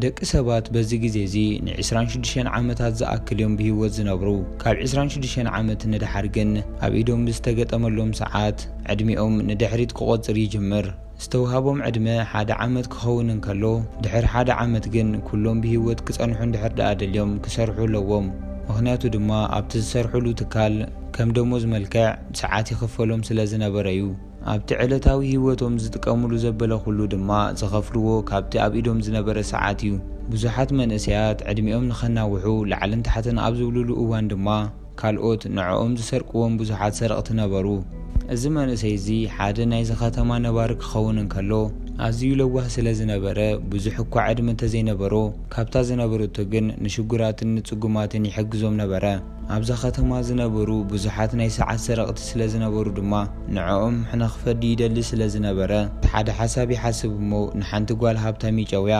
ደቂ ሰባት በዚ ግዜ እዚ ን ዕስራን ሽዱሽተን ዓመታት ዝኣክል እዮም ብህይወት ዝነብሩ። ካብ ዕስራን ሽዱሽተን ዓመት ንደሓር ግን ኣብ ኢዶም ብዝተገጠመሎም ሰዓት ዕድሚኦም ንድሕሪት ክቖጽር ይጅምር። ዝተውሃቦም ዕድመ ሓደ ዓመት ክኸውን እንከሎ፣ ድሕሪ ሓደ ዓመት ግን ኩሎም ብህይወት ክጸንሑ እንድሕር ደኣ ደልዮም ክሰርሑ ኣለዎም። ምኽንያቱ ድማ ኣብቲ ዝሰርሕሉ ትካል ከም ደሞዝ መልክዕ ሰዓት ይኽፈሎም ስለ ዝነበረ እዩ። ኣብቲ ዕለታዊ ህይወቶም ዝጥቀምሉ ዘበለ ኩሉ ድማ ዝኸፍልዎ ካብቲ ኣብ ኢዶም ዝነበረ ሰዓት እዩ። ብዙሓት መንእሰያት ዕድሚኦም ንኸናውሑ ላዕልን ታሕትን ኣብ ዝብሉሉ እዋን ድማ ካልኦት ንዕኦም ዝሰርቅዎም ብዙሓት ሰረቕቲ ነበሩ። እዚ መንእሰይ እዚ ሓደ ናይዚ ከተማ ነባሪ ክኸውን እንከሎ፣ ኣዝዩ ለዋህ ስለ ዝነበረ፣ ብዙሕ እኳ ዕድመ እንተዘይነበሮ፣ ካብታ ዝነበረቶ ግን ንሽጉራትን ንጽጉማትን ይሕግዞም ነበረ። ኣብዛ ከተማ ዝነበሩ ብዙሓት ናይ ሰዓት ሰረቕቲ ስለ ዝነበሩ ድማ፣ ንዕኦም ሕነ ክፈዲ ይደሊ ስለ ዝነበረ፣ ሓደ ሓሳብ ይሓስብ እሞ ንሓንቲ ጓል ሃብታም ይጨውያ።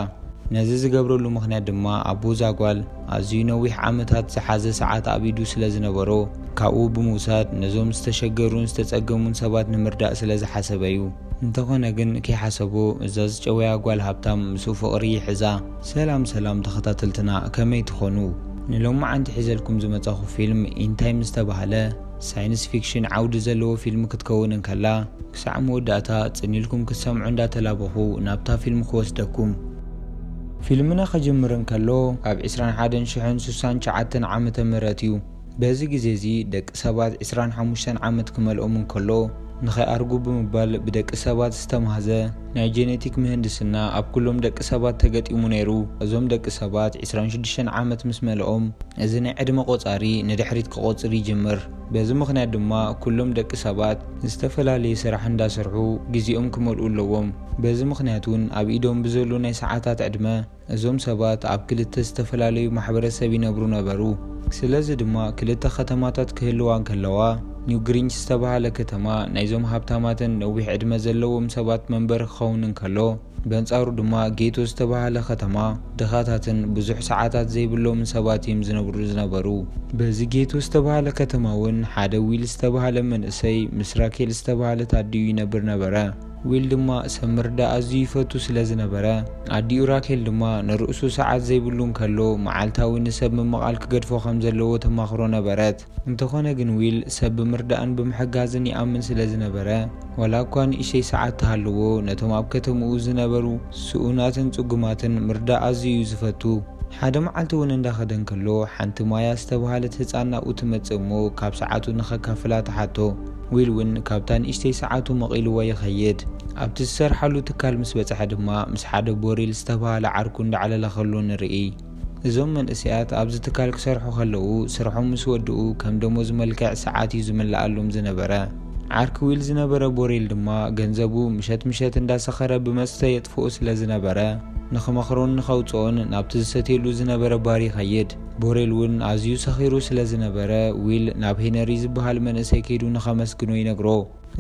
ነዚ ዝገብረሉ ምኽንያት ድማ ኣቦ እዛ ጓል ኣዝዩ ነዊሕ ዓመታት ዝሓዘ ሰዓት ኣብ ኢዱ ስለ ዝነበሮ፣ ካብኡ ብምውሳድ ነዞም ዝተሸገሩን ዝተጸገሙን ሰባት ንምርዳእ ስለ ዝሓሰበ እዩ። እንተኾነ ግን ከይሓሰቦ እዛ ዝጨወያ ጓል ሃብታም ምስኡ ፍቕሪ ይሕዛ። ሰላም ሰላም ተኸታተልትና፣ ከመይ ትኾኑ? ንሎማዓንቲ ሒዘልኩም ዝመጻኹ ፊልም ኢን ታይም ዝተባህለ ሳይንስ ፊክሽን ዓውዲ ዘለዎ ፊልም ክትከውን እንከላ፣ ክሳዕ መወዳእታ ጽን ኢልኩም ክትሰምዑ እንዳተላበኹ ናብታ ፊልም ክወስደኩም። ፊልምና ከጅምር እንከሎ፣ ኣብ ዕስራን ሓደን ሽሕን ስሳን ትሽዓተን ዓመተ ምህረት እዩ። በዚ ግዜ እዚ ደቂ ሰባት ዕስራን ሓሙሽተን ዓመት ክመልኦም እንከሎ፣ ንኸይኣርጉ ብምባል ብደቂ ሰባት ዝተማህዘ ናይ ጄኔቲክ ምህንድስና ኣብ ኩሎም ደቂ ሰባት ተገጢሙ ነይሩ። እዞም ደቂ ሰባት ዕስራን ሽዱሽተን ዓመት ምስ መልኦም፣ እዚ ናይ ዕድመ ቆጻሪ ንድሕሪት ክቖጽር ይጅምር። በዚ ምኽንያት ድማ ኩሎም ደቂ ሰባት ዝተፈላለየ ስራሕ እንዳሰርሑ ግዜኦም ክመልኡ ኣለዎም። በዚ ምኽንያት እውን ኣብ ኢዶም ብዘሎ ናይ ሰዓታት ዕድመ እዞም ሰባት ኣብ ክልተ ዝተፈላለዩ ማሕበረሰብ ይነብሩ ነበሩ። ስለዚ ድማ ክልተ ከተማታት ክህልዋ እንከለዋ፣ ኒው ግሪንች ዝተባህለ ከተማ ናይዞም ሃብታማትን ነዊሕ ዕድመ ዘለዎም ሰባት መንበሪ ክኸውን እንከሎ፣ በንጻሩ ድማ ጌቶ ዝተባህለ ከተማ ድኻታትን ብዙሕ ሰዓታት ዘይብሎምን ሰባት እዮም ዝነብሩ ዝነበሩ። በዚ ጌቶ ዝተባህለ ከተማ እውን ሓደ ዊል ዝተባህለ መንእሰይ ምስ ራኬል ዝተባህለት ኣዲኡ ይነብር ነበረ። ዊል ድማ ሰብ ምርዳእ ኣዝዩ ይፈቱ ስለ ዝነበረ፣ ኣዲኡ ራኬል ድማ ንርእሱ ሰዓት ዘይብሉ እንከሎ መዓልታዊ ንሰብ ምምቓል ክገድፎ ከም ዘለዎ ተማኽሮ ነበረት። እንተኾነ ግን ዊል ሰብ ብምርዳእን ብምሕጋዝን ይኣምን ስለ ዝነበረ፣ ዋላ እኳ ንእሽተይ ሰዓት ተሃልዎ፣ ነቶም ኣብ ከተምኡ ዝነበሩ ስኡናትን ጽጉማትን ምርዳእ ኣዝዩ እዩ ዝፈቱ። ሓደ መዓልቲ እውን እንዳኸደ እንከሎ፣ ሓንቲ ማያ ዝተባህለት ህጻን ናብኡ ትመጽእ እሞ፣ ካብ ሰዓቱ ንኸካፍላ ትሓቶ። ዊል እውን ካብታ ንእሽተይ ሰዓቱ መቒልዋ ይኸይድ። ኣብቲ ዝሰርሓሉ ትካል ምስ በጽሐ ድማ፣ ምስ ሓደ ቦሪል ዝተባህለ ዓርኩ እንዳዕለለ ከሎ ንርኢ። እዞም መንእሰያት ኣብዚ ትካል ክሰርሑ ከለዉ፣ ስርሖም ምስ ወድኡ ከም ደሞዝ መልክዕ ሰዓት እዩ ዝምልኣሎም ዝነበረ። ዓርኪ ዊል ዝነበረ ቦሬል ድማ ገንዘቡ ምሸት ምሸት እንዳሰኸረ ብመስተ የጥፍኦ ስለ ዝነበረ፣ ንኽመኽሮን ንኸውጽኦን ናብቲ ዝሰትየሉ ዝነበረ ባር ይኸይድ። ቦሬል እውን ኣዝዩ ሰኺሩ ስለ ዝነበረ፣ ዊል ናብ ሄነሪ ዝበሃል መንእሰይ ከይዱ ንኸመስግኖ ይነግሮ።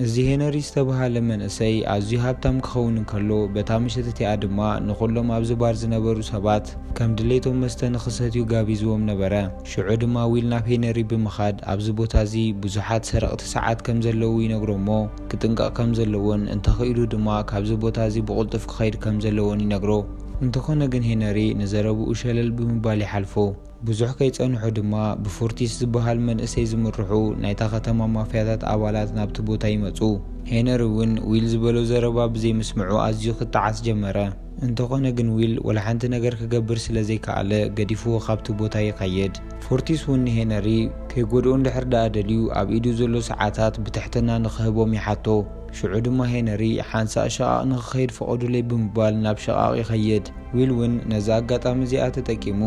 እዚ ሄነሪ ዝተበሃለ መንእሰይ ኣዝዩ ሃብታም ክኸውን እንከሎ፣ በታ ምሸት እቲኣ ድማ ንኹሎም ኣብዚ ባር ዝነበሩ ሰባት ከም ድሌቶም መስተ ንኽሰትዩ ጋቢዝዎም ነበረ። ሽዑ ድማ ዊል ናብ ሄነሪ ብምኻድ፣ ኣብዚ ቦታ እዚ ብዙሓት ሰረቕቲ ሰዓት ከም ዘለዉ ይነግሮ እሞ፣ ክጥንቀቕ ከም ዘለዎን እንተኽኢሉ ድማ ካብዚ ቦታ እዚ ብቕልጡፍ ክኸይድ ከም ዘለዎን ይነግሮ። እንተኾነ ግን ሄነሪ ንዘረብኡ ሸለል ብምባል ይሓልፎ። ብዙሕ ከይጸንሑ ድማ ብፎርቲስ ዝበሃል መንእሰይ ዝምርሑ ናይታ ከተማ ማፍያታት ኣባላት ናብቲ ቦታ ይመጹ። ሄነሪ እውን ዊል ዝበሎ ዘረባ ብዘይምስምዑ ኣዝዩ ክጠዓስ ጀመረ። እንተኾነ ግን ዊል ወላ ሓንቲ ነገር ክገብር ስለ ዘይከኣለ ገዲፍዎ ካብቲ ቦታ ይኸይድ። ፎርቲስ እውን ንሄነሪ ከይጎድኦ እንድሕር ደኣ ደልዩ ኣብ ኢዱ ዘሎ ሰዓታት ብትሕትና ንኽህቦም ይሓቶ። ሽዑ ድማ ሄነሪ ሓንሳእ ሸቓቕ ንኽኸይድ ፍቐዱለይ ብምባል ናብ ሸቓቕ ይኸይድ። ዊል እውን ነዛ ኣጋጣሚ እዚኣ ተጠቂሙ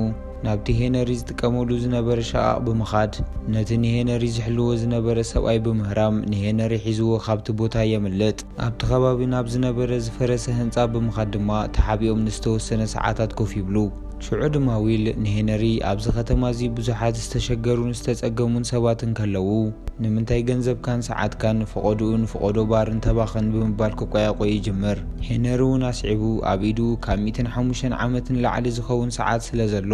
ናብቲ ሄነሪ ዝጥቀመሉ ዝነበረ ሸቓቕ ብምኻድ ነቲ ንሄነሪ ዝሕልዎ ዝነበረ ሰብኣይ ብምህራም ንሄነሪ ሒዝዎ ካብቲ ቦታ የምልጥ። ኣብቲ ከባቢ ናብ ዝነበረ ዝፈረሰ ህንጻ ብምኻድ ድማ ተሓቢኦም ንዝተወሰነ ሰዓታት ኮፍ ይብሉ። ሽዑ ድማ ዊል ንሄነሪ ኣብዚ ከተማ እዚ ብዙሓት ዝተሸገሩን ዝተጸገሙን ሰባት እንከለዉ፣ ንምንታይ ገንዘብካን ሰዓትካን ፍቐድኡን ፍቐዶ ባርን ተባኽን ብምባል ክቆያቆይ ይጅምር። ሄነሪ እውን ኣስዒቡ ኣብ ኢዱ ካብ ሚእትን ሓሙሽተን ዓመት ንላዕሊ ዝኸውን ሰዓት ስለ ዘሎ፣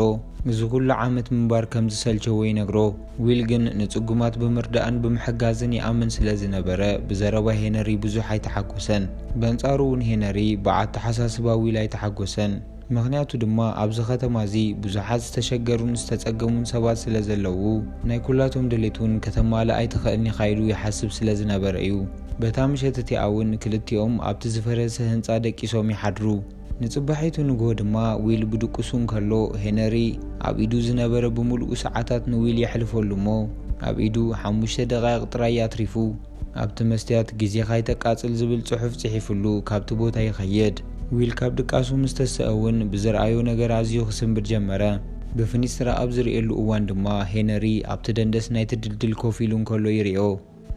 እዚ ኩሉ ዓመት ምንባር ከም ዝሰልቸዎ ይነግሮ። ዊል ግን ንጽጉማት ብምርዳእን ብምሕጋዝን ይኣምን ስለ ዝነበረ፣ ብዘረባ ሄነሪ ብዙሕ ኣይተሓጎሰን። በንጻሩ እውን ሄነሪ ብኣተሓሳስባ ዊል ኣይተሓጎሰን። ምኽንያቱ ድማ ኣብዚ ከተማ እዚ ብዙሓት ዝተሸገሩን ዝተጸገሙን ሰባት ስለ ዘለዉ፣ ናይ ኩላቶም ድሌት እውን ከተማልእ ኣይትኽእልን ኢኻ ኢሉ ይሓስብ ስለ ዝነበረ እዩ። በታ ምሸት እቲኣ እውን ክልቲኦም ኣብቲ ዝፈረሰ ህንጻ ደቂሶም ይሓድሩ። ንጽባሒቱ ንግሆ ድማ ዊል ብድቁሱ እንከሎ፣ ሄነሪ ኣብ ኢዱ ዝነበረ ብምሉኡ ሰዓታት ንዊል የሕልፈሉ እሞ፣ ኣብ ኢዱ ሓሙሽተ ደቓይቕ ጥራይ ኣትሪፉ። ኣብቲ መስትያት "ግዜኻ ኣይተቃጽል" ዝብል ጽሑፍ ጽሒፍሉ ካብቲ ቦታ ይኸይድ። ዊል ካብ ድቃሱ ምስ ተሰአ እውን ብዝረኣዮ ነገር ኣዝዩ ክስንብድ ጀመረ። ብፍኒስትራ ኣብ ዝርእየሉ እዋን ድማ ሄነሪ ኣብቲ ደንደስ ናይቲ ድልድል ኮፍ ኢሉ እንከሎ ይርእዮ።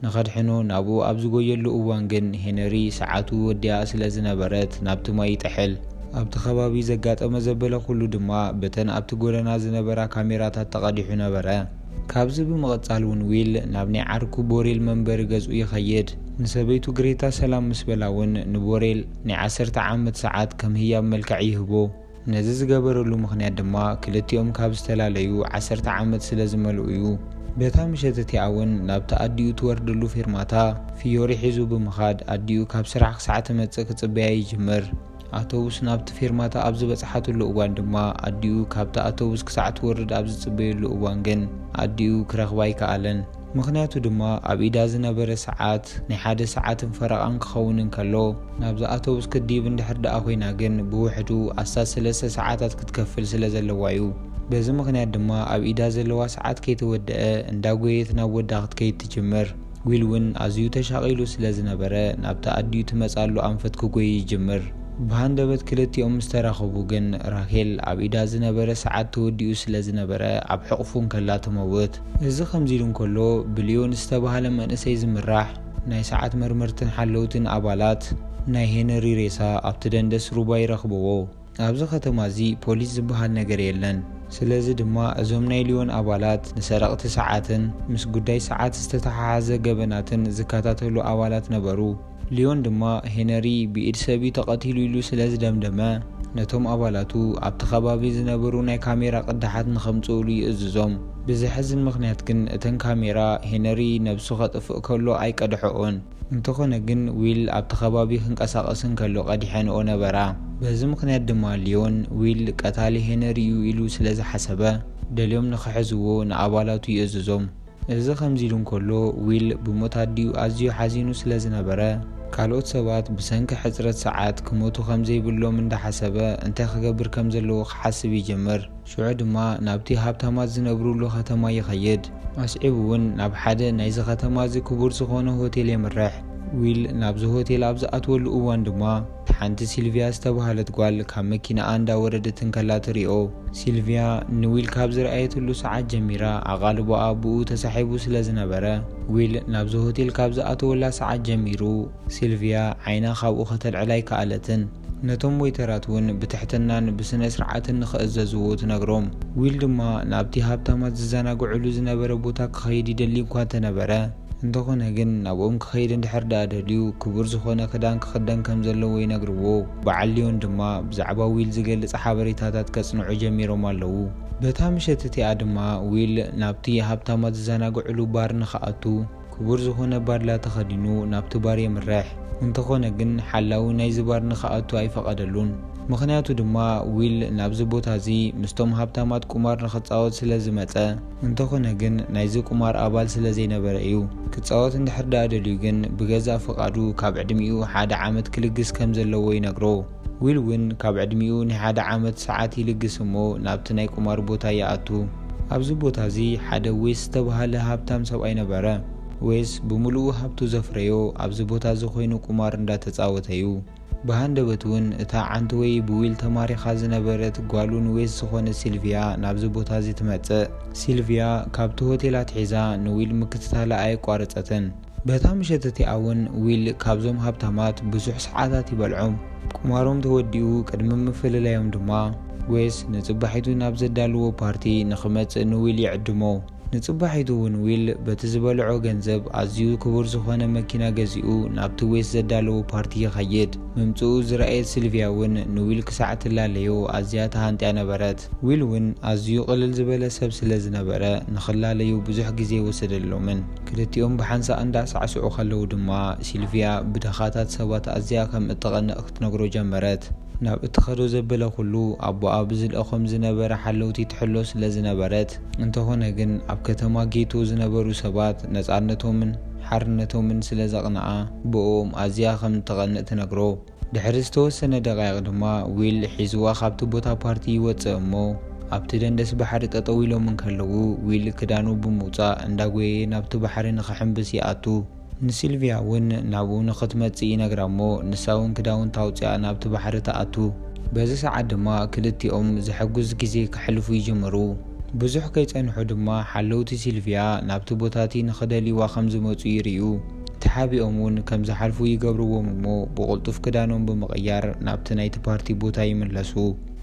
ንኸድሕኖ ናብኡ ኣብ ዝጎየሉ እዋን ግን ሄነሪ ሰዓቱ ወዲኣ ስለ ዝነበረት ናብቲ ማይ ይጥሕል። ኣብቲ ከባቢ ዘጋጠመ ዘበለ ኩሉ ድማ በተን ኣብቲ ጎደና ዝነበራ ካሜራታት ተቐዲሑ ነበረ። ካብዚ ብምቕጻል እውን ዊል ናብ ናይ ዓርኩ ቦሬል መንበሪ ገዝኡ ይኸይድ። ንሰበይቱ ግሬታ ሰላም ምስ በላ እውን ንቦሬል ናይ ዓሰርተ ዓመት ሰዓት ከም ህያብ መልክዕ ይህቦ። ነዚ ዝገበረሉ ምኽንያት ድማ ክልቲኦም ካብ ዝተፈላለዩ ዓሰርተ ዓመት ስለ ዝመልኡ እዩ። በታ ምሸት እቲኣ እውን ናብቲ ኣዲኡ ትወርደሉ ፌርማታ ፊዮሪ ሒዙ ብምኻድ ኣዲኡ ካብ ስራሕ ክሳዕ ትመጽእ ክጽበያ ይጅምር። ኣውቶቡስ ናብቲ ፌርማታ ኣብ ዝበጽሓትሉ እዋን ድማ ኣዲኡ ካብቲ ኣውቶቡስ ክሳዕ ትወርድ ኣብ ዝጽበየሉ እዋን ግን ኣዲኡ ክረኽባ ኣይከኣለን። ምኽንያቱ ድማ ኣብ ኢዳ ዝነበረ ሰዓት ናይ ሓደ ሰዓትን ፈረቓን ክኸውን እንከሎ፣ ናብዚ ኣውቶቡስ ክትድይብ እንድሕር ደኣ ኮይና ግን ብውሕዱ ኣስታት ሰለስተ ሰዓታት ክትከፍል ስለ ዘለዋ እዩ። በዚ ምኽንያት ድማ ኣብ ኢዳ ዘለዋ ሰዓት ከይተወደአ እንዳጎየት ናብ ወዳ ክትከይድ ትጅምር። ዊል እውን ኣዝዩ ተሻቒሉ ስለ ዝነበረ ናብቲ ኣዲኡ ትመጻሉ ኣንፈት ክጎይ ይጅምር። ብሃንደበት ክልቲኦም ምስ ተራኸቡ ግን ራኬል ኣብ ኢዳ ዝነበረ ሰዓት ተወዲኡ ስለ ዝነበረ ኣብ ሕቕፉ እንከላ ትመውት። እዚ ከምዚ ኢሉ እንከሎ ብሊዮን ዝተባህለ መንእሰይ ዝምራሕ ናይ ሰዓት መርመርትን ሓለውትን ኣባላት ናይ ሄነሪ ሬሳ ኣብቲ ደንደስ ሩባ ይረኽብዎ። ኣብዚ ከተማ እዚ ፖሊስ ዝበሃል ነገር የለን። ስለዚ ድማ እዞም ናይ ሊዮን ኣባላት ንሰረቕቲ ሰዓትን ምስ ጉዳይ ሰዓት ዝተተሓሓዘ ገበናትን ዝከታተሉ ኣባላት ነበሩ። ሊዮን ድማ ሄነሪ ብኢድ ሰብ እዩ ተቐቲሉ ኢሉ ስለ ዝደምደመ፣ ነቶም ኣባላቱ ኣብቲ ከባቢ ዝነበሩ ናይ ካሜራ ቅዳሓት ንኸምጽኡሉ ይእዝዞም። ብዘሕዝን ምኽንያት ግን እተን ካሜራ ሄነሪ ነብሱ ከጥፍእ ከሎ ኣይቀድሐኦን። እንተኾነ ግን ዊል ኣብቲ ከባቢ ክንቀሳቐስ እንከሎ ቀዲሐንኦ ነበራ። በዚ ምኽንያት ድማ ሊዮን ዊል ቀታሊ ሄነሪ እዩ ኢሉ ስለ ዝሓሰበ፣ ደልዮም ንኽሕዝዎ ንኣባላቱ ይእዝዞም። እዚ ከምዚ ኢሉ እንከሎ ዊል ብሞት ኣዲኡ ኣዝዩ ሓዚኑ ስለ ዝነበረ፣ ካልኦት ሰባት ብሰንኪ ሕጽረት ሰዓት ክሞቱ ከም ዘይብሎም እንዳሓሰበ እንታይ ክገብር ከም ዘለዎ ክሓስብ ይጅምር። ሽዑ ድማ ናብቲ ሃብታማት ዝነብሩሉ ከተማ ይኸይድ። ኣስዒቡ እውን ናብ ሓደ ናይዚ ከተማ እዚ ክቡር ዝኾነ ሆቴል የምርሕ። ዊል ናብዚ ሆቴል ኣብ ዝኣትወሉ እዋን ድማ፣ ሓንቲ ሲልቪያ ዝተባህለት ጓል ካብ መኪናኣ እንዳወረደት እንከላ ትሪኦ። ሲልቪያ ንዊል ካብ ዝረኣየትሉ ሰዓት ጀሚራ ኣቓልቦኣ ብኡ ተሳሒቡ ስለ ዝነበረ፣ ዊል ናብዚ ሆቴል ካብ ዝኣተወላ ሰዓት ጀሚሩ፣ ሲልቪያ ዓይና ካብኡ ከተልዕል ኣይከኣለትን። ነቶም ዌይተራት እውን ብትሕትናን ብስነ ስርዓትን ንኽእዘዝዎ ትነግሮም። ዊል ድማ ናብቲ ሃብታማት ዝዘናግዕሉ ዝነበረ ቦታ ክኸይድ ይደሊ እኳ እንተነበረ፣ እንተኾነ ግን ናብኦም ክኸይድ እንድሕር ደኣ ደልዩ ክቡር ዝኾነ ክዳን ክኽደን ከም ዘለዎ ይነግርዎ። በዓል ሊዮን ድማ ብዛዕባ ዊል ዝገልጽ ሓበሬታታት ከጽንዑ ጀሚሮም ኣለዉ። በታ ምሸት እቲኣ ድማ ዊል ናብቲ ሃብታማት ዝዘናግዕሉ ባር ንኽኣቱ ክቡር ዝኾነ ባድላ ተኸዲኑ ናብቲ ባር የምርሕ። እንተኾነ ግን ሓላዊ ናይዚ ባር ንኽኣቱ ኣይፈቐደሉን። ምኽንያቱ ድማ ዊል ናብዚ ቦታ እዚ ምስቶም ሃብታማት ቁማር ንኽጻወት ስለ ዝመጸ፣ እንተኾነ ግን ናይዚ ቁማር ኣባል ስለ ዘይነበረ እዩ። ክጻወት እንድሕር ደኣ ደልዩ ግን ብገዛእ ፍቓዱ ካብ ዕድሚኡ ሓደ ዓመት ክልግስ ከም ዘለዎ ይነግሮ። ዊል እውን ካብ ዕድሚኡ ናይ ሓደ ዓመት ሰዓት ይልግስ እሞ ናብቲ ናይ ቁማር ቦታ ይኣቱ። ኣብዚ ቦታ እዚ ሓደ ዌስ ዝተባህለ ሃብታም ሰብኣይ ነበረ። ዌስ ብምሉኡ ሃብቱ ዘፍረዮ ኣብዚ ቦታ እዚ ኮይኑ ቁማር እንዳተጻወተ እዩ። ብሃንደበት እውን እታ ዓንተወይ ብዊል ተማሪኻ ዝነበረት ጓሉ ንዌስ ዝኾነት ሲልቪያ ናብዚ ቦታ እዚ ትመጽእ። ሲልቪያ ካብቲ ሆቴል ኣትሒዛ ንዊል ምክትታላ ኣየቋረጸትን። በታ ምሸት እቲኣ እውን ዊል ካብዞም ሃብታማት ብዙሕ ሰዓታት ይበልዖም። ቁማሮም ተወዲኡ ቅድሚ ምፍልላዮም ድማ ዌስ ንጽባሒቱ ናብ ዘዳልዎ ፓርቲ ንኽመጽእ ንዊል ይዕድሞ። ንጽባሒቱ እውን ዊል በቲ ዝበልዖ ገንዘብ ኣዝዩ ክቡር ዝኾነ መኪና ገዚኡ ናብቲ ዌስ ዘዳለዎ ፓርቲ ይኸይድ። ምምጽኡ ዝረኣየት ሲልቪያ እውን ንዊል ክሳዕ ትላለዮ ኣዝያ ተሃንጥያ ነበረት። ዊል እውን ኣዝዩ ቅልል ዝበለ ሰብ ስለ ዝነበረ ንኽላለዩ ብዙሕ ግዜ ኣይወሰደሎምን። ክልቲኦም ብሓንሳእ እንዳሳዕስዑ ከለዉ ድማ ሲልቪያ ብድኻታት ሰባት ኣዝያ ከም እትቐንእ ክትነግሮ ጀመረት። ናብ እትኸዶ ዘበለ ኩሉ ኣቦኣ ብዝልእኾም ዝነበረ ሓለውቲ ትሕሎ ስለ ዝነበረት፣ እንተኾነ ግን ኣብ ከተማ ጌቶ ዝነበሩ ሰባት ነጻነቶምን ሓርነቶምን ስለ ዘቕንኣ፣ ብእኦም ኣዝያ ከም እትቐንእ ትነግሮ። ድሕሪ ዝተወሰነ ደቃይቕ ድማ ዊል ሒዝዋ ካብቲ ቦታ ፓርቲ ይወጽእ እሞ፣ ኣብቲ ደንደስ ባሕሪ ጠጠው ኢሎም እንከለዉ፣ ዊል ክዳኑ ብምውጻእ እንዳጎየየ ናብቲ ባሕሪ ንኽሕምብስ ይኣቱ። ንሲልቪያ እውን ናብኡ ንኽትመጽእ ይነግራ እሞ፣ ንሳ እውን ክዳውንታ ኣውጺኣ ናብቲ ባሕሪ ትኣቱ። በዚ ሰዓት ድማ ክልቲኦም ዘሐጉስ ግዜ ከሕልፉ ይጅምሩ። ብዙሕ ከይጸንሑ ድማ ሓለውቲ ሲልቪያ ናብቲ ቦታ እቲ ንኽደልይዋ ከም ዝመጹ ይርእዩ። ተሓቢኦም እውን ከም ዝሓልፉ ይገብርዎም እሞ፣ ብቕልጡፍ ክዳኖም ብምቕያር ናብቲ ናይቲ ፓርቲ ቦታ ይምለሱ።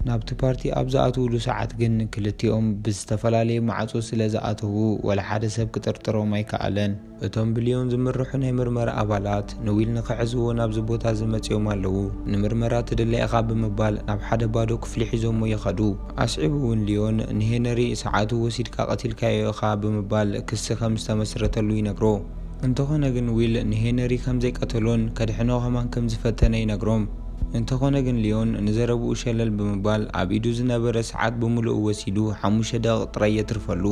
ናብቲ ፓርቲ ኣብ ዝኣትውሉ ሰዓት ግን ክልቲኦም ብዝተፈላለየ ማዕጾ ስለ ዝኣተዉ፣ ወላ ሓደ ሰብ ክጥርጥሮም ኣይከኣለን። እቶም ብልዮን ዝምርሑ ናይ ምርመራ ኣባላት ንዊል ንኽሕዝዎ ናብዚ ቦታ እዚ መጺኦም ኣለዉ። ንምርመራ ትድለ ኢኻ ብምባል ናብ ሓደ ባዶ ክፍሊ ሒዞሞ ይኸዱ። ኣስዒቡ እውን ልዮን ንሄነሪ ሰዓቱ ወሲድካ ቀቲልካዮ ኢኻ ብምባል ክሲ ከም ዝተመስረተሉ ይነግሮ። እንተኾነ ግን ዊል ንሄነሪ ከም ዘይቀተሎን ከድሕኖ ከማን ከም ዝፈተነ ይነግሮም። እንተኾነ ግን ልዮን ንዘረብኡ ሸለል ብምባል ኣብ ኢዱ ዝነበረ ሰዓት ብምሉኡ ወሲዱ ሓሙሽተ ደቂቕ ጥራይ የትርፈሉ።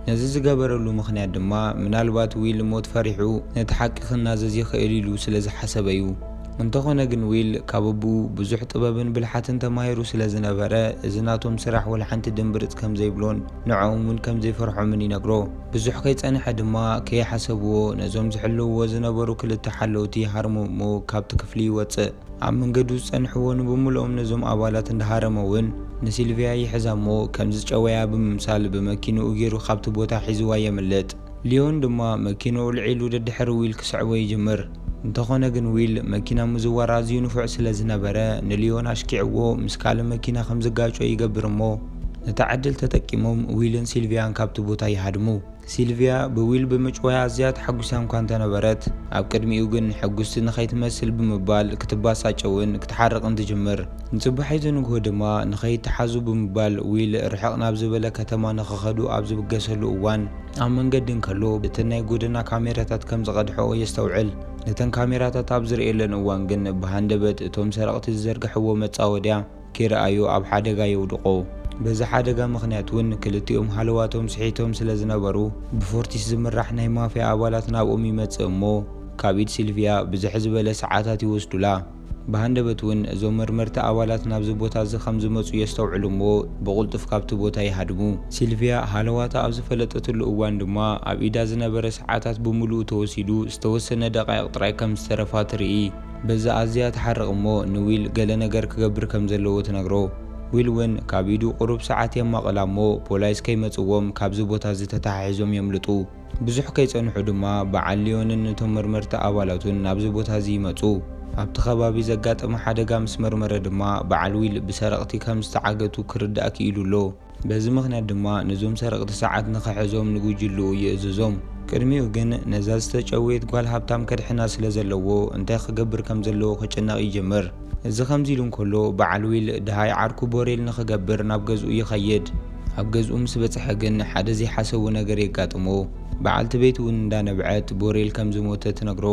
ነዚ ዝገበረሉ ምኽንያት ድማ ምናልባት ዊል ሞት ፈሪሑ ነቲ ሓቂ ክናዘዝ ይኽእል ኢሉ ስለ ዝሓሰበ እዩ። እንተኾነ ግን ዊል ካብ ኣቦኡ ብዙሕ ጥበብን ብልሓትን ተማሂሩ ስለ ዝነበረ፣ እዚ ናቶም ስራሕ ወላ ሓንቲ ድምብርጽ ከም ዘይብሎን ንዕኦም እውን ከም ዘይፈርሖምን ይነግሮ። ብዙሕ ከይጸንሐ ድማ ከይሓሰብዎ ነዞም ዝሕልውዎ ዝነበሩ ክልተ ሓለውቲ ሃርሙ እሞ ካብቲ ክፍሊ ይወጽእ። ኣብ መንገዱ ዝጸንሕዎ ንብምልኦም ነዞም ኣባላት እንዳሃረመ እውን ንሲልቪያ ይሕዛ እሞ ከም ዝጨወያ ብምምሳል ብመኪንኡ ገይሩ ካብቲ ቦታ ሒዝዋ የምልጥ። ሊዮን ድማ መኪንኡ ልዒሉ ደድሕሪ ዊል ክስዕቦ ይጅምር። እንተኾነ ግን ዊል መኪና ምዝዋር ኣዝዩ ንፉዕ ስለ ዝነበረ ንሊዮን ኣሽኪዕዎ ምስ ካልእ መኪና ከም ዝጋጮ ይገብር እሞ ነታ ዕድል ተጠቂሞም ዊልን ሲልቪያን ካብቲ ቦታ ይሃድሙ። ሲልቪያ ብዊል ብምጭዋያ ኣዝያ ተሓጒሳ እኳ እንተነበረት፣ ኣብ ቅድሚኡ ግን ሕጉስቲ ንኸይትመስል ብምባል ክትባሳጨውን ክትሓርቕን ትጅምር። ንጽባሒቱ ንግሆ ድማ ንኸይተሓዙ ብምባል ዊል ርሕቕ ናብ ዝበለ ከተማ ንኽኸዱ ኣብ ዝብገሰሉ እዋን፣ ኣብ መንገዲ እንከሎ እተን ናይ ጎደና ካሜራታት ከም ዝቐድሕኦ የስተውዕል። ነተን ካሜራታት ኣብ ዝርእየለን እዋን ግን ብሃንደበት እቶም ሰረቕቲ ዝዘርግሕዎ መጻወድያ ከይረኣዮ ኣብ ሓደጋ የውድቖ። በዚ ሓደጋ ምኽንያት እውን ክልቲኦም ሃለዋቶም ስሒቶም ስለ ዝነበሩ፣ ብፎርቲስ ዝምራሕ ናይ ማፍያ ኣባላት ናብኦም ይመጽእ እሞ፣ ካብ ኢድ ሲልቪያ ብዝሕ ዝበለ ሰዓታት ይወስዱላ። ብሃንደበት እውን እዞም መርመርቲ ኣባላት ናብዚ ቦታ እዚ ከም ዝመጹ የስተውዕሉ እሞ፣ ብቕልጡፍ ካብቲ ቦታ ይሃድሙ። ሲልቪያ ሃለዋታ ኣብ ዝፈለጠትሉ እዋን ድማ፣ ኣብ ኢዳ ዝነበረ ሰዓታት ብምሉኡ ተወሲዱ፣ ዝተወሰነ ደቃይቕ ጥራይ ከም ዝተረፋ ትርኢ። በዚ ኣዝያ ትሓርቕ እሞ፣ ንዊል ገለ ነገር ክገብር ከም ዘለዎ ትነግሮ። ዊል እውን ካብ ኢዱ ቁሩብ ሰዓት የማቕላ እሞ፣ ፖላይስ ከይመጽዎም ካብዚ ቦታ እዚ ተተሓሒዞም የምልጡ። ብዙሕ ከይጸንሑ ድማ፣ በዓል ሊዮንን ነቶም መርመርቲ ኣባላቱን ናብዚ ቦታ እዚ ይመጹ። ኣብቲ ከባቢ ዘጋጠመ ሓደጋ ምስ መርመረ ድማ፣ በዓል ዊል ብሰረቕቲ ከም ዝተዓገቱ ክርዳእ ክኢሉ ኣሎ። በዚ ምኽንያት ድማ፣ ነዞም ሰረቕቲ ሰዓት ንኽሕዞም ንጉጅልኡ ይእዝዞም። ቅድሚኡ ግን፣ ነዛ ዝተጨወየት ጓል ሃብታም ከድሕና ስለ ዘለዎ፣ እንታይ ክገብር ከም ዘለዎ ክጭነቕ ይጅምር። እዚ ከምዚ ኢሉ እንከሎ፣ በዓል ዊል ደሃይ ዓርኩ ቦሬል ንኽገብር ናብ ገዝኡ ይኸይድ። ኣብ ገዝኡ ምስ በጽሐ ግን፣ ሓደ ዘይሓሰቦ ነገር የጋጥሞ። በዓልቲ ቤት እውን እንዳነብዐት፣ ቦሬል ከም ዝሞተ ትነግሮ።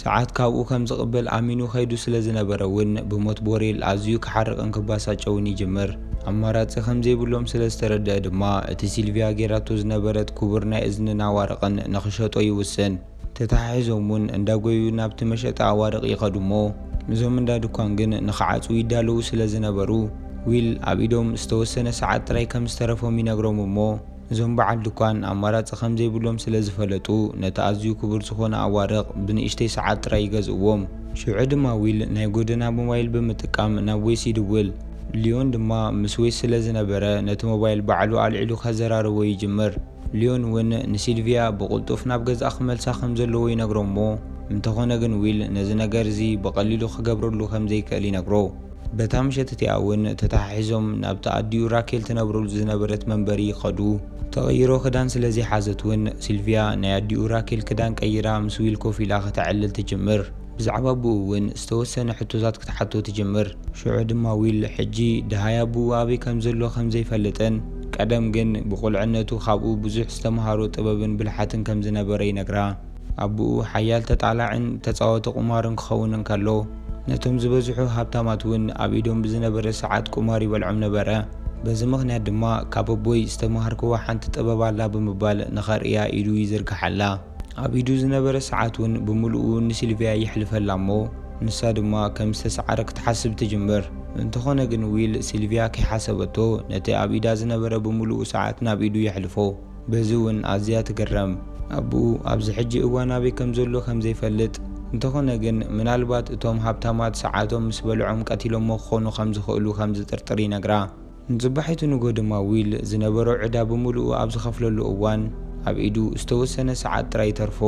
ሰዓት ካብኡ ከም ዝቕበል ኣሚኑ ከይዱ ስለ ዝነበረ እውን፣ ብሞት ቦሬል ኣዝዩ ክሓርቕን ክባሳጨውን ይጅምር። ኣማራጺ ከም ዘይብሎም ስለ ዝተረድአ ድማ፣ እቲ ሲልቪያ ጌራቶ ዝነበረት ክቡር ናይ እዝንን ኣዋርቕን ንኽሸጦ ይውስን። ተተሓሒዞም እውን እንዳጎዩ ናብቲ መሸጣ ኣዋርቕ ይኸዱ እሞ፣ እዞም እንዳ ድኳን ግን ንኽዓጽዉ ይዳለዉ ስለ ዝነበሩ፣ ዊል ኣብ ኢዶም ዝተወሰነ ሰዓት ጥራይ ከም ዝተረፎም ይነግሮም እሞ፣ እዞም በዓል ድኳን ኣማራጺ ከም ዘይብሎም ስለ ዝፈለጡ፣ ነቲ ኣዝዩ ክቡር ዝኾነ ኣዋርቕ ብንእሽተይ ሰዓት ጥራይ ይገዝእዎም። ሽዑ ድማ ዊል ናይ ጎደና ሞባይል ብምጥቃም ናብ ዌስ ይድውል። ሊዮን ድማ ምስ ዌስ ስለ ዝነበረ፣ ነቲ ሞባይል ባዕሉ ኣልዒሉ ከዘራርቦ ይጅምር። ሊዮን እውን ንሲልቪያ ብቕልጡፍ ናብ ገዝኣ ክመልሳ ከም ዘለዎ ይነግሮ እሞ፣ እንተኾነ ግን ዊል ነዚ ነገር እዚ ብቐሊሉ ክገብረሉ ከም ዘይክእል ይነግሮ። በታ ምሸት እቲኣ እውን ተተሓሒዞም ናብቲ ኣዲኡ ራኬል ትነብረሉ ዝነበረት መንበሪ ይኸዱ። ተቐይሮ ክዳን ስለ ዘይሓዘት እውን፣ ሲልቪያ ናይ ኣዲኡ ራኬል ክዳን ቀይራ ምስ ዊል ኮፍ ኢላ ከተዕልል ትጅምር። ብዛዕባ ኣቦኡ እውን ዝተወሰነ ሕቶታት ክትሓቶ ትጅምር። ሽዑ ድማ ዊል ሕጂ ደሃይ ኣቦኡ ኣበይ ከም ዘሎ ከም ዘይፈልጥን፣ ቀደም ግን ብቑልዕነቱ ካብኡ ብዙሕ ዝተምሃሮ ጥበብን ብልሓትን ከም ዝነበረ ይነግራ። ኣቦኡ ሓያል ተጣላዕን ተጻዋቲ ቁማርን ክኸውን እንከሎ፣ ነቶም ዝበዝሑ ሃብታማት እውን ኣብ ኢዶም ብዝነበረ ሰዓት ቁማር ይበልዖም ነበረ። በዚ ምኽንያት ድማ ካብ ኣቦይ ዝተምሃርክዋ ሓንቲ ጥበብ ኣላ ብምባል ንኸርእያ ኢዱ ይዝርግሓላ። ኣብ ኢዱ ዝነበረ ሰዓት እውን ብምሉኡ ንሲልቪያ የሕልፈላ እሞ ንሳ ድማ ከም ዝተሰዓረ ክትሓስብ ትጅምር። እንተኾነ ግን ዊል ሲልቪያ ከይሓሰበቶ ነቲ ኣብ ኢዳ ዝነበረ ብምሉኡ ሰዓት ናብ ኢዱ የሕልፎ። በዚ እውን ኣዝያ ትግረም። ኣቦኡ ኣብዚ ሕጂ እዋን ኣበይ ከም ዘሎ ከም ዘይፈልጥ፣ እንተኾነ ግን ምናልባት እቶም ሃብታማት ሰዓቶም ምስ በልዖም ቀቲሎሞ ክኾኑ ከም ዝኽእሉ ከም ዝጥርጥር ይነግራ። ንጽባሒቱ ንጎ ድማ ዊል ዝነበሮ ዕዳ ብምሉኡ ኣብ ዝኸፍለሉ እዋን ኣብ ኢዱ ዝተወሰነ ሰዓት ጥራይ ይተርፎ።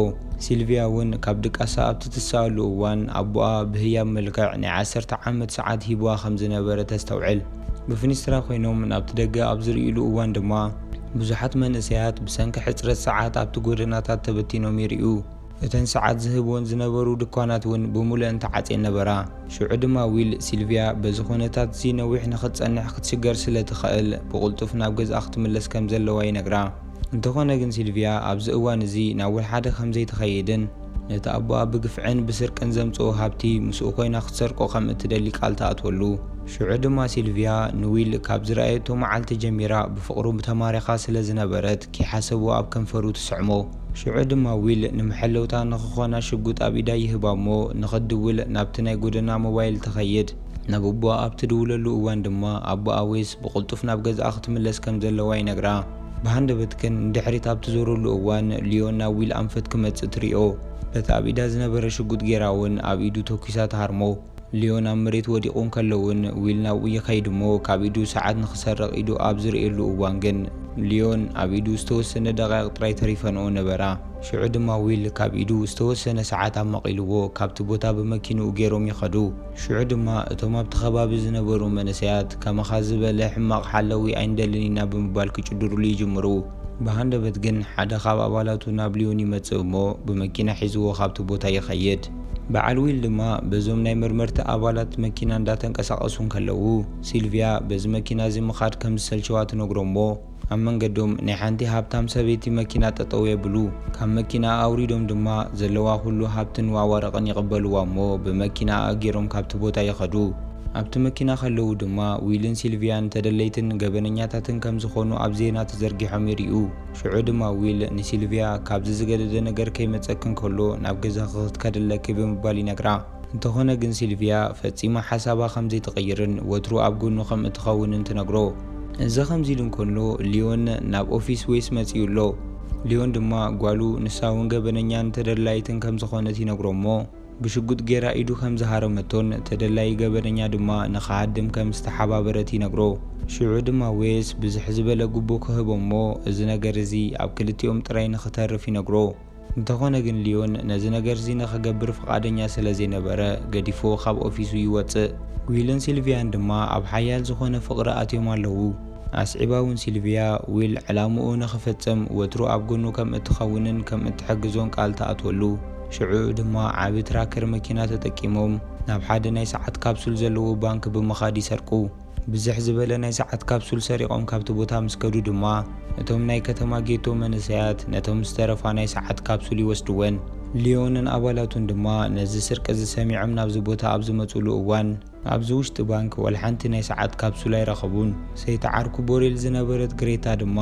ሲልቪያ እውን ካብ ድቃሳ ኣብቲ ትስኣሉ እዋን ኣቦኣ ብህያብ መልክዕ ናይ ዓሰርተ ዓመት ሰዓት ሂብዋ ከም ዝነበረ ተስተውዕል። ብፍኒስትራ ኮይኖም ናብቲ ደገ ኣብ ዝርእይሉ እዋን ድማ ብዙሓት መንእሰያት ብሰንኪ ሕጽረት ሰዓት ኣብቲ ጎደናታት ተበቲኖም ይርእዩ። እተን ሰዓት ዝህብወን ዝነበሩ ድኳናት እውን ብምሉእን ተዓጽየን ነበራ። ሽዑ ድማ ዊል ሲልቪያ በዚ ኩነታት እዚ ነዊሕ ንኽትጸንሕ ክትሽገር ስለ ትኽእል ብቕልጡፍ ናብ ገዝኣ ክትምለስ ከም ዘለዋ ይነግራ። እንተኾነ ግን ሲልቪያ ኣብዚ እዋን እዚ ናብ ወልሓደ ከም ዘይትኸይድን ነቲ ኣቦኣ ብግፍዕን ብስርቅን ዘምጽኦ ሃብቲ ምስኡ ኮይና ክትሰርቆ ከም እትደሊ ቃል ትኣትወሉ። ሽዑ ድማ ሲልቪያ ንዊል ካብ ዝረኣየቶ መዓልቲ ጀሚራ ብፍቕሩ ተማሪኻ ስለ ዝነበረት ከይሓሰቡ ኣብ ከንፈሩ ትስዕሞ። ሽዑ ድማ ዊል ንመሐለውታ ንኽኾና ሽጉጥ ኣብ ኢዳ ይህባ እሞ ንኽትድውል ናብቲ ናይ ጎደና ሞባይል ትኸይድ። ናብ ኣቦኣ ኣብ ትድውለሉ እዋን ድማ ኣቦኣ ዌስ ብቕልጡፍ ናብ ገዝኣ ክትምለስ ከም ዘለዋ ይነግራ። ብሃንደበት ግን ንድሕሪት ኣብ ትዞረሉ እዋን ሊዮን ናብ ዊል ኣንፈት ክመጽእ ትሪኦ። በቲ ኣብ ኢዳ ዝነበረ ሽጉጥ ጌራ እውን ኣብ ኢዱ ተኲሳ ትሃርሞ። ሊዮን ኣብ መሬት ወዲቑ እንከሎ እውን ዊል ናብኡ ይኸይድ እሞ ካብ ኢዱ ሰዓት ንኽሰርቕ ኢዱ ኣብ ዝርእየሉ እዋን ግን ሊዮን ኣብ ኢዱ ዝተወሰነ ደቃይቕ ጥራይ ተሪፈንኦ ነበራ። ሽዑ ድማ ዊል ካብ ኢዱ ዝተወሰነ ሰዓት ኣማቒልዎ ካብቲ ቦታ ብመኪንኡ ገይሮም ይኸዱ። ሽዑ ድማ እቶም ኣብቲ ከባቢ ዝነበሩ መንእሰያት ከማኻ ዝበለ ሕማቕ ሓለዊ ኣይንደልን ኢና ብምባል ክጭድሩሉ ይጅምሩ። ብሃንደበት ግን ሓደ ካብ ኣባላቱ ናብ ሊዮን ይመጽእ እሞ ብመኪና ሒዝዎ ካብቲ ቦታ ይኸይድ። በዓል ዊል ድማ በዞም ናይ መርመርቲ ኣባላት መኪና እንዳተንቀሳቐሱ እንከለዉ ሲልቪያ በዚ መኪና እዚ ምኻድ ከም ዝሰልቸዋ ትነግሮ እሞ ኣብ መንገዶም ናይ ሓንቲ ሃብታም ሰበይቲ መኪና ጠጠው የብሉ። ካብ መኪና ኣውሪዶም ድማ ዘለዋ ኩሉ ሃብትን ዋዋረቕን ይቕበልዋ እሞ ብመኪና ኣእጊሮም ካብቲ ቦታ ይኸዱ። ኣብቲ መኪና ከለዉ ድማ ዊልን ሲልቪያን ተደለይትን ገበነኛታትን ከም ዝኾኑ ኣብ ዜና ተዘርጊሖም ይርእዩ። ሽዑ ድማ ዊል ንሲልቪያ ካብዚ ዝገደደ ነገር ከይመጸኪ እንከሎ ናብ ገዛኺ ክትከደለኪ ብምባል ይነግራ። እንተኾነ ግን ሲልቪያ ፈጺማ ሓሳባ ከም ዘይትቕይርን ወትሩ ኣብ ጎኑ ከም እትኸውንን ትነግሮ። እዚ ከምዚ ኢሉ እንከሎ ሊዮን ናብ ኦፊስ ዌስ መጺኡ ኣሎ። ሊዮን ድማ ጓሉ ንሳ እውን ገበነኛን ተደላይትን ከም ዝኾነት ይነግሮ እሞ ብሽጉጥ ጌራ ኢዱ ከም ዝሃረመቶን ተደላዪ ገበነኛ ድማ ንኽሃድም ከም ዝተሓባበረት ይነግሮ። ሽዑ ድማ ዌስ ብዝሕ ዝበለ ጉቦ ክህቦ እሞ እዚ ነገር እዚ ኣብ ክልቲኦም ጥራይ ንኽተርፍ ይነግሮ። እንተኾነ ግን ሊዮን ነዚ ነገር እዚ ንኽገብር ፍቓደኛ ስለ ዘይነበረ ገዲፍዎ ካብ ኦፊሱ ይወጽእ። ዊልን ሲልቪያን ድማ ኣብ ሓያል ዝኾነ ፍቕሪ ኣትዮም ኣለዉ። ኣስዒባ እውን ሲልቪያ ዊል ዕላምኡ ንኽፍጽም ወትሩ ኣብ ጎኑ ከም እትኸውንን ከም እትሕግዞን ቃል ትኣትወሉ። ሽዑ ድማ ዓቢ ትራከር መኪና ተጠቂሞም ናብ ሓደ ናይ ሰዓት ካፕሱል ዘለዎ ባንክ ብምኻድ ይሰርቁ። ብዝሕ ዝበለ ናይ ሰዓት ካፕሱል ሰሪቖም ካብቲ ቦታ ምስ ከዱ ድማ እቶም ናይ ከተማ ጌቶ መንእሰያት ነቶም ዝተረፋ ናይ ሰዓት ካፕሱል ይወስድወን። ሊዮንን ኣባላቱን ድማ ነዚ ስርቂ እዚ ሰሚዖም ናብዚ ቦታ ኣብ ዝመጹሉ እዋን ኣብዚ ውሽጢ ባንክ ዋላ ሓንቲ ናይ ሰዓት ካፕሱል ኣይረኸቡን። ሰይቲ ዓርኩ ቦሬል ዝነበረት ግሬታ ድማ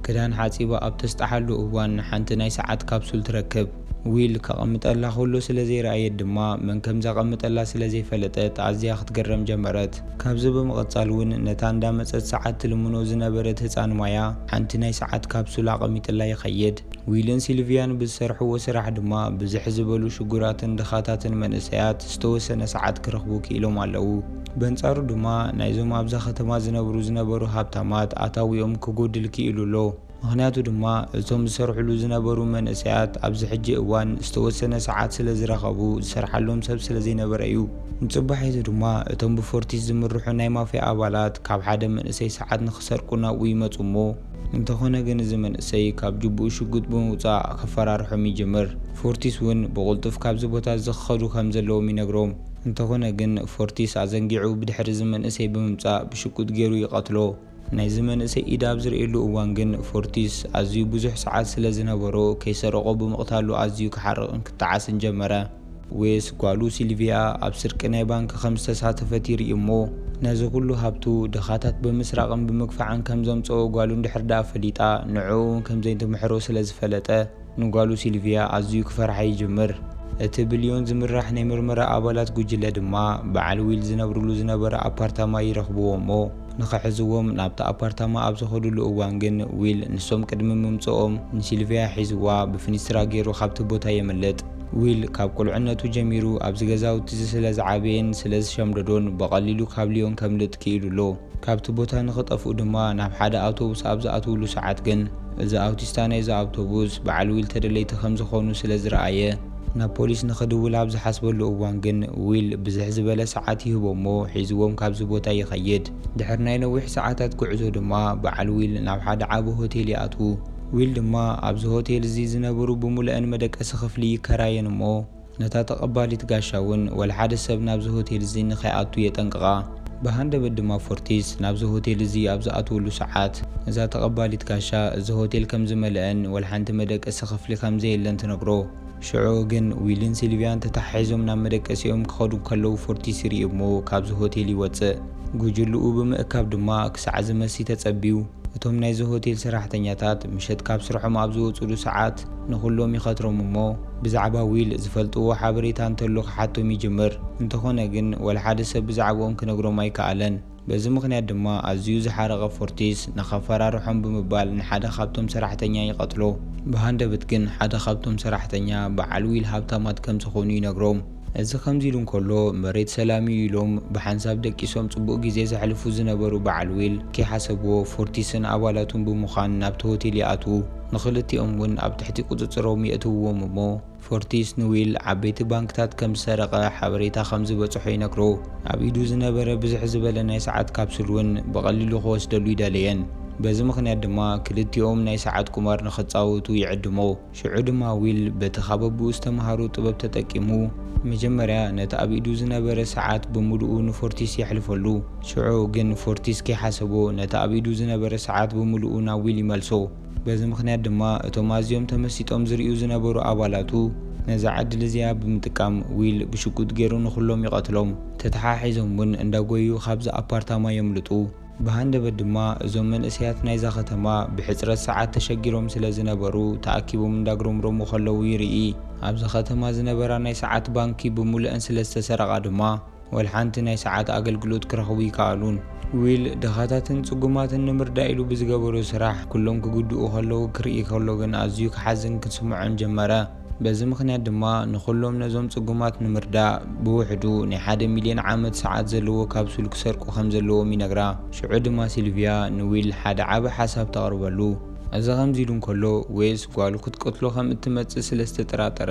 ክዳን ሓጺባ ኣብ ተስጠሓሉ እዋን ሓንቲ ናይ ሰዓት ካፕሱል ትረክብ። ዊል ከቐምጠላ ከሎ ስለ ዘይረኣየት ድማ መን ከም ዘቐምጠላ ስለ ዘይፈለጠት ኣዝያ ክትግረም ጀመረት። ካብዚ ብምቕጻል እውን ነታ እንዳመጸት ሰዓት ትልምኖ ዝነበረት ህጻን ማያ ሓንቲ ናይ ሰዓት ካፕሱል ኣቐሚጥላ ይኸይድ። ዊልን ሲልቪያን ብዝሰርሕዎ ስራሕ ድማ ብዝሕ ዝበሉ ሽጉራትን ድኻታትን መንእሰያት ዝተወሰነ ሰዓት ክረኽቡ ክኢሎም ኣለዉ። በንጻሩ ድማ ናይዞም ኣብዛ ከተማ ዝነብሩ ዝነበሩ ሃብታማት ኣታዊኦም ክጎድል ክኢሉ ኣሎ። ምኽንያቱ ድማ እቶም ዝሰርሕሉ ዝነበሩ መንእሰያት ኣብዚ ሕጂ እዋን ዝተወሰነ ሰዓት ስለ ዝረኸቡ ዝሰርሓሎም ሰብ ስለ ዘይነበረ እዩ። ንጽባሒቱ ድማ እቶም ብፎርቲስ ዝምርሑ ናይ ማፍያ ኣባላት ካብ ሓደ መንእሰይ ሰዓት ንኽሰርቁ ናብኡ ይመጹ እሞ እንተኾነ ግን እዚ መንእሰይ ካብ ጅቡኡ ሽጉጥ ብምውጻእ ከፈራርሖም ይጅምር። ፎርቲስ እውን ብቕልጡፍ ካብዚ ቦታ እዚ ክኸዱ ከም ዘለዎም ይነግሮም። እንተኾነ ግን ፎርቲስ ኣዘንጊዑ ብድሕሪ እዚ መንእሰይ ብምምጻእ ብሽጉጥ ገይሩ ይቐትሎ። ናይዚ መንእሰይ ኢድ ኣብ ዝርእየሉ እዋን ግን ፎርቲስ ኣዝዩ ብዙሕ ሰዓት ስለ ዝነበሮ ከይሰረቖ ብምቕታሉ ኣዝዩ ክሓርቕን ክተዓስን ጀመረ። ዌስ ጓሉ ሲልቪያ ኣብ ስርቂ ናይ ባንክ ከም ዝተሳተፈት ይርኢ እሞ፣ ነዚ ኩሉ ሃብቱ ድኻታት ብምስራቕን ብምግፋዕን ከም ዘምጽኦ ጓሉ እንድሕር ደኣ ፈሊጣ፣ ንዕኡ እውን ከም ዘይትምሕሮ ስለ ዝፈለጠ፣ ንጓሉ ሲልቪያ ኣዝዩ ክፈርሓ ይጅምር። እቲ ብሊዮን ዝምራሕ ናይ ምርመራ ኣባላት ጉጅለ ድማ በዓል ዊል ዝነብርሉ ዝነበረ ኣፓርታማ ይረኽብዎ እሞ፣ ንኽሕዝዎም ናብቲ ኣፓርታማ ኣብ ዝኸድሉ እዋን ግን ዊል ንሶም ቅድሚ ምምጽኦም ንሲልቪያ ሒዝዋ ብፍኒስትራ ገይሩ ካብቲ ቦታ የምልጥ። ዊል ካብ ቁልዕነቱ ጀሚሩ ኣብዚ ገዛውቲ እዚ ስለ ዝዓበየን ስለ ዝሸምደዶን ብቐሊሉ ካብ ሊዮን ከምልጥ ክኢሉ ኣሎ። ካብቲ ቦታ ንኽጠፍኡ ድማ ናብ ሓደ ኣውቶቡስ ኣብ ዝኣትውሉ ሰዓት ግን እዚ ኣውቲስታ ናይዚ ኣውቶቡስ በዓል ዊል ተደለይቲ ከም ዝኾኑ ስለ ዝረኣየ ናብ ፖሊስ ንኽድውል ኣብ ዝሓስበሉ እዋን ግን ዊል ብዝሕ ዝበለ ሰዓት ይህቦ እሞ ሒዝዎም ካብዚ ቦታ ይኸይድ። ድሕሪ ናይ ነዊሕ ሰዓታት ጉዕዞ ድማ በዓል ዊል ናብ ሓደ ዓቢ ሆቴል ይኣትዉ። ዊል ድማ ኣብዚ ሆቴል እዚ ዝነበሩ ብምሉአን መደቀሲ ክፍሊ ይከራየን እሞ ነታ ተቐባሊት ጋሻ እውን ወላ ሓደ ሰብ ናብዚ ሆቴል እዚ ንኸይኣቱ የጠንቅቓ። ብሃንደበት ድማ ፎርቲስ ናብዚ ሆቴል እዚ ኣብ ዝኣትወሉ ሰዓት ነዛ ተቐባሊት ጋሻ እዚ ሆቴል ከም ዝመልአን ወላ ሓንቲ መደቀሲ ክፍሊ ከም ዘየለን ትነግሮ። ሽዑ ግን ዊልን ሲልቪያን ተተሓሒዞም ናብ መደቀሲኦም ክኸዱ ከለዉ ፎርቲስ ይርኢ እሞ ካብዚ ሆቴል ይወጽእ። ጉጅልኡ ብምእካብ ድማ ክሳዕ ዝመሲ ተጸብዩ። እቶም ናይዚ ሆቴል ሰራሕተኛታት ምሸት ካብ ስርሖም ኣብ ዝወጽሉ ሰዓት ንኹሎም ይኸትሮም እሞ ብዛዕባ ዊል ዝፈልጥዎ ሓበሬታ እንተሎ ክሓቶም ይጅምር። እንተኾነ ግን ወላ ሓደ ሰብ ብዛዕባኦም ክነግሮም ኣይከኣለን። በዚ ምኽንያት ድማ ኣዝዩ ዝሓረቐ ፎርቲስ ንኸፈራርሖም ብምባል ንሓደ ካብቶም ሰራሕተኛ ይቐትሎ። ብሃንደበት ግን ሓደ ካብቶም ሰራሕተኛ በዓል ዊል ሃብታማት ከም ዝኾኑ ይነግሮም። እዚ ከምዚ ኢሉ እንከሎ መሬት ሰላም እዩ ኢሎም ብሓንሳብ ደቂሶም ጽቡቕ ግዜ ዘሕልፉ ዝነበሩ በዓል ዊል ከይሓሰብዎ ፎርቲስን ኣባላቱን ብምዃን ናብቲ ሆቴል ይኣትዉ። ንኽልቲኦም እውን ኣብ ትሕቲ ቁጽጽሮም የእትውዎም እሞ ፎርቲስ ንዊል ዓበይቲ ባንክታት ከም ዝሰረቐ ሓበሬታ ከም ዝበጽሖ ይነግሮ። ኣብ ኢዱ ዝነበረ ብዝሕ ዝበለ ናይ ሰዓት ካፕሱል እውን ብቐሊሉ ክወስደሉ ይደለየን። በዚ ምኽንያት ድማ ክልቲኦም ናይ ሰዓት ቁማር ንኽጻወቱ ይዕድሞ። ሽዑ ድማ ዊል በቲ ካበብኡ ዝተምሃሮ ጥበብ ተጠቂሙ መጀመርያ ነቲ ኣብ ኢዱ ዝነበረ ሰዓት ብምሉኡ ንፎርቲስ የሕልፈሉ። ሽዑ ግን ፎርቲስ ከይሓሰቦ ነቲ ኣብ ኢዱ ዝነበረ ሰዓት ብምሉኡ ናብ ዊል ይመልሶ። በዚ ምኽንያት ድማ እቶም ኣዝዮም ተመሲጦም ዝርእዩ ዝነበሩ ኣባላቱ ነዛ ዕድል እዚኣ ብምጥቃም ዊል ብሽጉጥ ገይሩ ንኹሎም ይቐትሎም። ተተሓሒዞም እውን እንዳጎዩ ካብዚ ኣፓርታማ የምልጡ። ብሃንደበት ድማ እዞም መንእሰያት ናይዛ ከተማ ብሕጽረት ሰዓት ተሸጊሮም ስለ ዝነበሩ ተኣኪቦም እንዳግረምረሙ ከለዉ ይርኢ። ኣብዚ ከተማ ዝነበራ ናይ ሰዓት ባንኪ ብምሉአን ስለ ዝተሰረቓ ድማ ወላ ሓንቲ ናይ ሰዓት ኣገልግሎት ክረኽቡ ይከኣሉን። ዊል ድኻታትን ጽጉማትን ንምርዳእ ኢሉ ብዝገበሮ ስራሕ ኩሎም ክጉድኡ ከለዉ ክርኢ ከሎ ግን ኣዝዩ ክሓዝን ክስምዖን ጀመረ። በዚ ምኽንያት ድማ ንኹሎም ነዞም ጽጉማት ንምርዳእ ብውሕዱ ናይ ሓደ ሚልዮን ዓመት ሰዓት ዘለዎ ካፕሱል ክሰርቁ ከም ዘለዎም ይነግራ። ሽዑ ድማ ሲልቪያ ንዊል ሓደ ዓቢ ሓሳብ ተቕርበሉ። እዚ ከምዚ ኢሉ እንከሎ ዌስ ጓሉ ክትቀትሎ ከም እትመጽእ ስለ ዝተጠራጠረ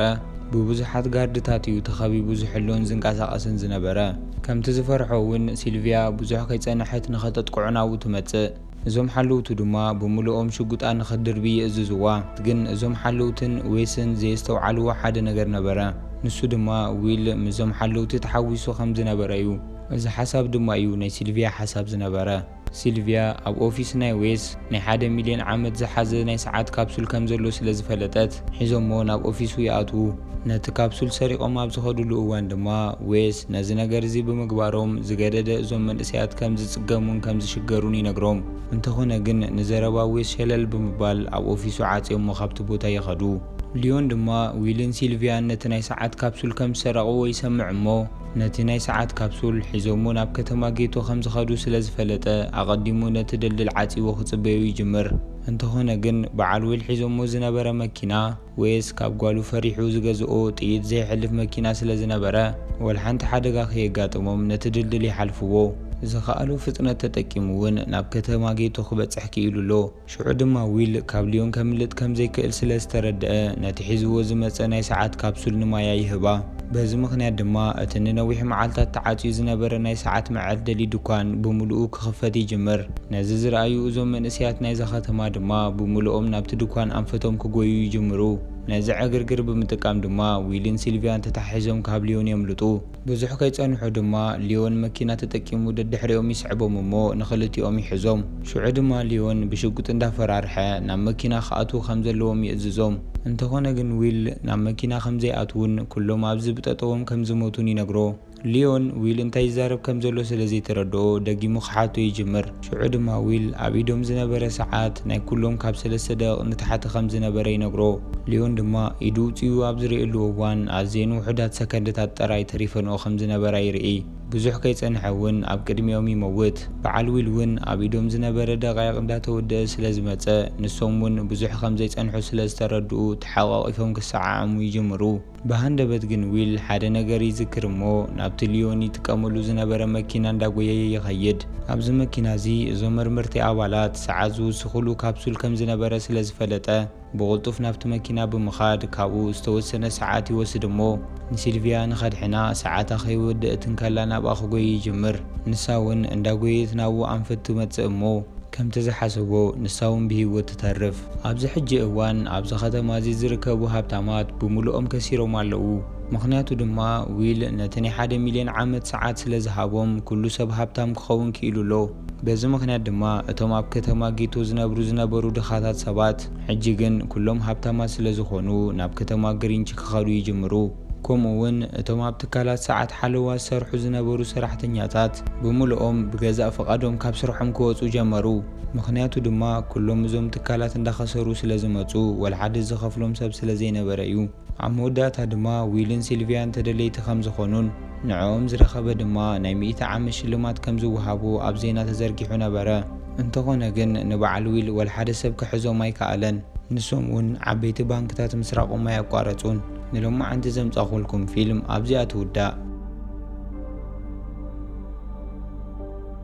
ብብዙሓት ጋርድታት እዩ ተኸቢቡ ዝሕሎን ዝንቀሳቐስን ዝነበረ። ከምቲ ዝፈርሖ እውን ሲልቪያ ብዙሕ ከይጸንሐት ንኸተጥቅዖ ናብኡ ትመጽእ። እዞም ሓለውቱ ድማ ብምሉኦም ሽጉጣ ንኽትድርቢ ይእዝዝዋ። ግን እዞም ሓለውትን ዌስን ዘየስተውዓልዎ ሓደ ነገር ነበረ። ንሱ ድማ ዊል ምስዞም ሓለውቲ ተሓዊሱ ከም ዝነበረ እዩ። እዚ ሓሳብ ድማ እዩ ናይ ሲልቪያ ሓሳብ ዝነበረ። ሲልቪያ ኣብ ኦፊስ ናይ ዌስ ናይ ሓደ ሚልዮን ዓመት ዝሓዘ ናይ ሰዓት ካፕሱል ከም ዘሎ ስለ ዝፈለጠት ሒዞሞ ናብ ኦፊሱ ይኣትዉ። ነቲ ካፕሱል ሰሪቖም ኣብ ዝኸድሉ እዋን ድማ ዌስ ነዚ ነገር እዚ ብምግባሮም ዝገደደ እዞም መንእሰያት ከም ዝጽገሙን ከም ዝሽገሩን ይነግሮም። እንተኾነ ግን ንዘረባ ዌስ ሸለል ብምባል ኣብ ኦፊሱ ዓጽዮሞ ካብቲ ቦታ ይኸዱ። ሊዮን ድማ ዊልን ሲልቪያን ነቲ ናይ ሰዓት ካፕሱል ከም ዝሰረቕዎ ይሰምዕ እሞ ነቲ ናይ ሰዓት ካፕሱል ሒዞሞ ናብ ከተማ ጌቶ ከም ዝኸዱ ስለ ዝፈለጠ ኣቐዲሙ ነቲ ድልድል ዓጺዎ ክጽበዮ ይጅምር። እንተኾነ ግን በዓል ዊል ሒዞሞ ዝነበረ መኪና ዌስ ካብ ጓሉ ፈሪሑ ዝገዝኦ ጥይት ዘየሕልፍ መኪና ስለ ዝነበረ፣ ወላ ሓንቲ ሓደጋ ከየጋጥሞም ነቲ ድልድል ይሓልፍዎ። ዝኸኣሎ ፍጥነት ተጠቂሙ እውን ናብ ከተማ ጌቶ ክበጽሕ ክኢሉ ኣሎ። ሽዑ ድማ ዊል ካብ ሊዮን ከምልጥ ከም ዘይክእል ስለ ዝተረድአ፣ ነቲ ሒዝዎ ዝመጸ ናይ ሰዓት ካፕሱል ንማያ ይህባ። በዚ ምኽንያት ድማ እቲ ንነዊሕ መዓልታት ተዓጽዩ ዝነበረ ናይ ሰዓት መዐደሊ ድኳን ብምሉኡ ክኽፈት ይጅምር። ነዚ ዝረኣዩ እዞም መንእሰያት ናይዛ ከተማ ድማ ብምሉኦም ናብቲ ድኳን ኣንፈቶም ክጎዩ ይጅምሩ። ነዚ ዕግርግር ብምጥቃም ድማ ዊልን ሲልቪያን ተታሒዞም ካብ ሊዮን የምልጡ። ብዙሕ ከይጸንሑ ድማ ሊዮን መኪና ተጠቂሙ ደድሕሪኦም ይስዕቦም እሞ ንኽልቲኦም ይሕዞም። ሽዑ ድማ ሊዮን ብሽጉጥ እንዳፈራርሐ ናብ መኪና ክኣትዉ ከም ዘለዎም ይእዝዞም። እንተኾነ ግን ዊል ናብ መኪና ከም ዘይኣትዉን ኩሎም ኣብዚ ብጠጠዎም ከም ዝሞቱን ይነግሮ። ሊዮን ዊል እንታይ ይዛረብ ከም ዘሎ ስለ ዘይተረድኦ ደጊሙ ክሓቶ ይጅምር። ሽዑ ድማ ዊል ኣብ ኢዶም ዝነበረ ሰዓት ናይ ኩሎም ካብ ሰለስተ ደቂቕ ንታሕቲ ከም ዝነበረ ይነግሮ። ሊዮን ድማ ኢዱ ውፅኡ ኣብ ዝርእየሉ እዋን ኣዝየን ውሑዳት ሰከንድታት ጥራይ ተሪፈንኦ ከም ዝነበራ ይርኢ። ብዙሕ ከይጸንሐ እውን ኣብ ቅድሚኦም ይመውት። በዓል ዊል እውን ኣብ ኢዶም ዝነበረ ደቃይቕ እንዳተወደአ ስለ ዝመጸ ንሶም እውን ብዙሕ ከም ዘይጸንሑ ስለ ዝተረድኡ ተሓቋቒፎም ክሰዓዓሙ ይጅምሩ። ብሃንደበት ግን ዊል ሓደ ነገር ይዝክር እሞ ናብቲ ሊዮን ይጥቀመሉ ዝነበረ መኪና እንዳጎየየ ይኸይድ። ኣብዚ መኪና እዚ እዞም መርመርቲ ኣባላት ሰዓት ዝውስኹሉ ካፕሱል ከም ዝነበረ ስለ ዝፈለጠ ብቕልጡፍ ናብቲ መኪና ብምኻድ ካብኡ ዝተወሰነ ሰዓት ይወስድ እሞ ንሲልቪያ ንኸድሕና ሰዓታ ከይወደእት እንከላ ናብኣ ክጎይ ይጅምር። ንሳ እውን እንዳጎየየት ናብኡ ኣንፈት ትመጽእ እሞ ከምቲ ዝሓሰቦ ንሳ እውን ብህይወት ትተርፍ። ኣብዚ ሕጂ እዋን ኣብዚ ከተማ እዚ ዝርከቡ ሃብታማት ብምሉኦም ከሲሮም ኣለዉ። ምኽንያቱ ድማ ዊል ነቲ ናይ ሓደ ሚልዮን ዓመት ሰዓት ስለ ዝሃቦም ኩሉ ሰብ ሃብታም ክኸውን ክኢሉ ኣሎ። በዚ ምኽንያት ድማ እቶም ኣብ ከተማ ጌቶ ዝነብሩ ዝነበሩ ድኻታት ሰባት ሕጂ ግን ኩሎም ሃብታማት ስለ ዝኾኑ ናብ ከተማ ግሪንች ክኸዱ ይጅምሩ። ከምኡ እውን እቶም ኣብ ትካላት ሰዓት ሓለዋ ዝሰርሑ ዝነበሩ ሰራሕተኛታት ብምሉኦም ብገዛእ ፍቓዶም ካብ ስርሖም ክወፁ ጀመሩ። ምኽንያቱ ድማ ኩሎም እዞም ትካላት እንዳኸሰሩ ስለ ዝመፁ ወላ ሓደ ዝኸፍሎም ሰብ ስለ ዘይነበረ እዩ። ኣብ መወዳእታ ድማ ዊልን ሲልቪያን ተደለይቲ ከም ዝኾኑን ንዕኦም ዝረኸበ ድማ ናይ ሚእቲ ዓመት ሽልማት ከም ዝወሃቦ ኣብ ዜና ተዘርጊሑ ነበረ። እንተኾነ ግን ንበዓል ዊል ወላ ሓደ ሰብ ክሕዞም ኣይከኣለን። ንሶም እውን ዓበይቲ ባንክታት ምስራቖም ኣየቋረጹን። ንሎማዓንቲ ዘምጻኹልኩም ፊልም ኣብዚኣ ትውዳእ።